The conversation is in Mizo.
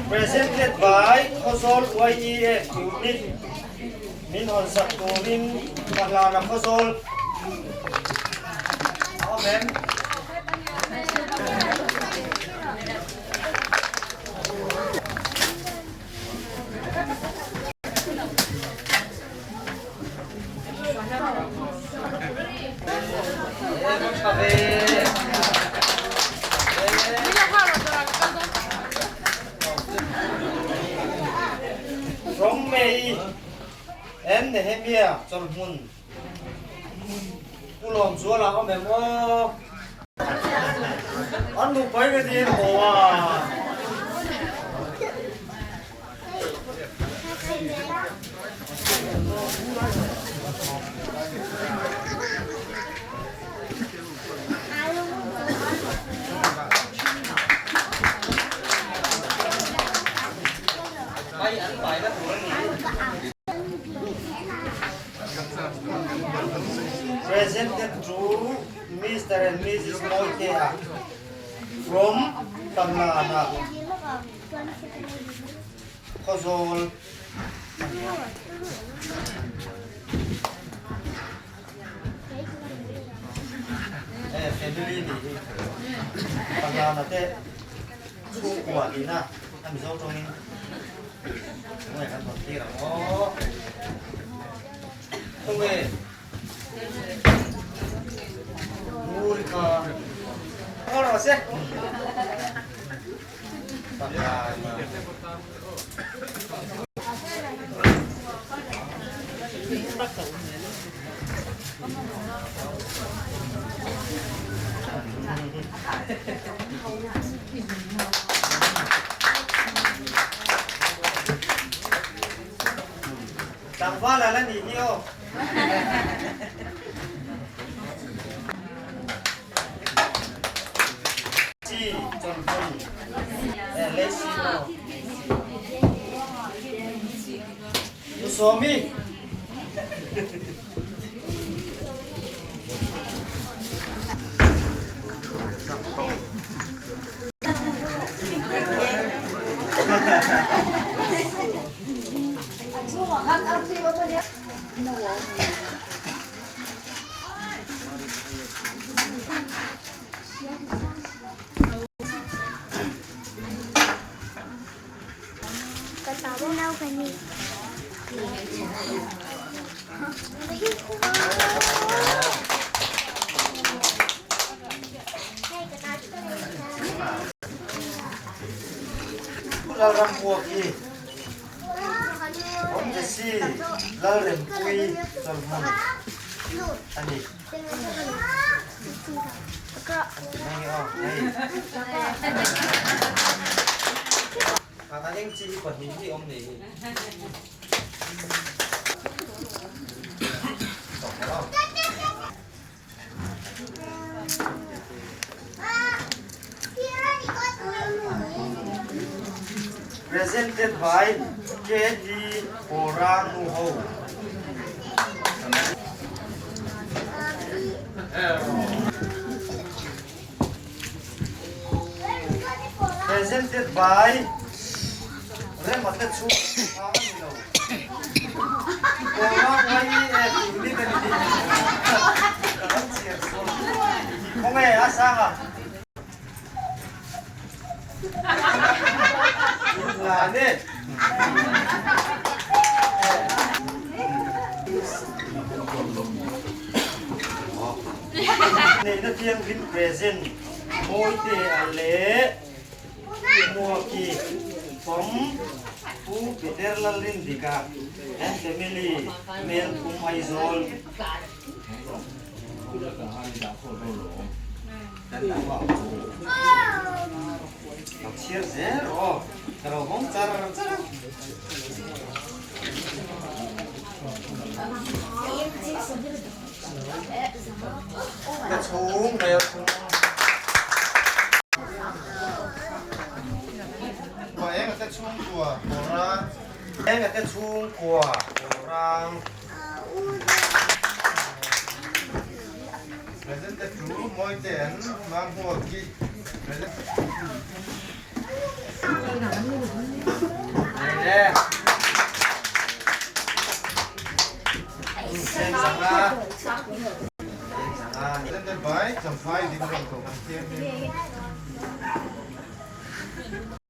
Presented by Khawzawl YEF Unit min hawn sak turin ka hlan a Khawzawl a awm em? From May and Nehemia chawlhmun Pu Lawmzuala awm em aw? An nupai ka ti em aw a? Presented to Mr. and Mrs. Moitea from Tamlana. Khawzawl a ni a. Eh, family nih hi Panglana te chhungkua tihna a Mizo tawngin tunge kan rawn tir ang aw. Tunge Nguri kha Ngaw rawh se. Tlangval a la nih hi aw. Chi chawlhmun eh Lacey maw? Nu Sawmi. Lalrambuaki Awmzesi Lalrempuii Chawlhmun a ni. A eng chi hi pahnih hi awm nei hi. Presented by KD Pora Nuho. Presented by Rema te chu a ni lo. Pora YEF unit a ni tih ka lo chhiar sual. Khawnge a sang a? Neihna thianghlim present Mawite a leh Muaki from Pu Peter Lalrindika and family Melthum Aizawl. Lo chhiar zel rawh aw, ka lo hawng char char a. Ka chhung mai a chhung. Kua eng a te chhungkua kawrang. Eng a te chhungkua kawrang. Present te thu mawi te an mam huak hi. 15. 15. Te bai champhai ding ram ko kan thiam hi.